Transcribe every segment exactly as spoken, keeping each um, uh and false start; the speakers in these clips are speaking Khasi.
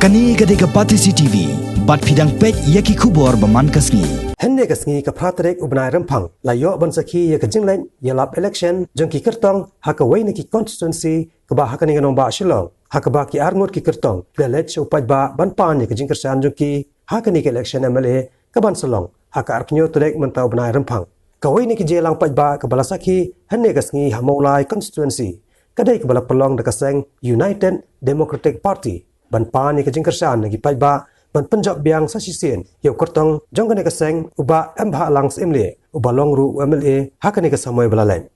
Kane ka dei ka Batesi T V, bad phi dang peit ïa ki khubor ba man ka sngi. Hynne ka sngi ka phra tarik u bnai Rymphang, la ïoh ban sakhi ïa ka jingleit ïalap election jong ki kyrtong ha kawei na ki constituency kaba ha kane ka nongbah Shillong, ha kaba ki arngut ki kyrtong ki la leit sha u paidbah ban pan ïa ka jingkyrshan jong ki ha kane ka election M L A kaban sa long ha ka arphew tarik mynta u bnai Rymphang. Kawei na ki jingïalang paidbah kaba la sakhi hynne ka sngi ha Mawlai constituency ka dei kaba la pynlong da ka seng United Democratic Party ban pan ïa ka jingkyrshan na ki paidbah ban pynjop biang sa shisien ïa u kyrtong jong kane ka seng, u Bah Embhahlang Syiemlieh, uba long ruh u M L A ha kane ka samoi ba la leit.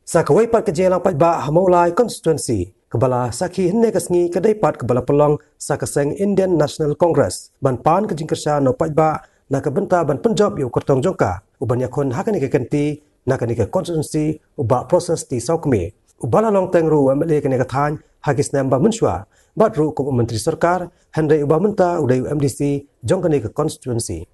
Sa kawei pat ka jingïalang paidbah ha Mawlai constituency kaba la sakhi hynne ka sngi ka dei pat kaba la pynlong sa ka seng Indian National Congress ban pan ka jingkyrshan na u paidbah na ka bynta ban pynjop ïa u kyrtong jong ka uban ïakhun ha kane ka kynti na kane ka constituency, u Bah Proses T Sawkmie, uba la long teng ruh u M L A kane ka thaiñ ha ki snem ba mynshuwa, bad ruh kum u Myntri Sorkar, hynrei uba mynta u dei u M D C jong kane ka constituency.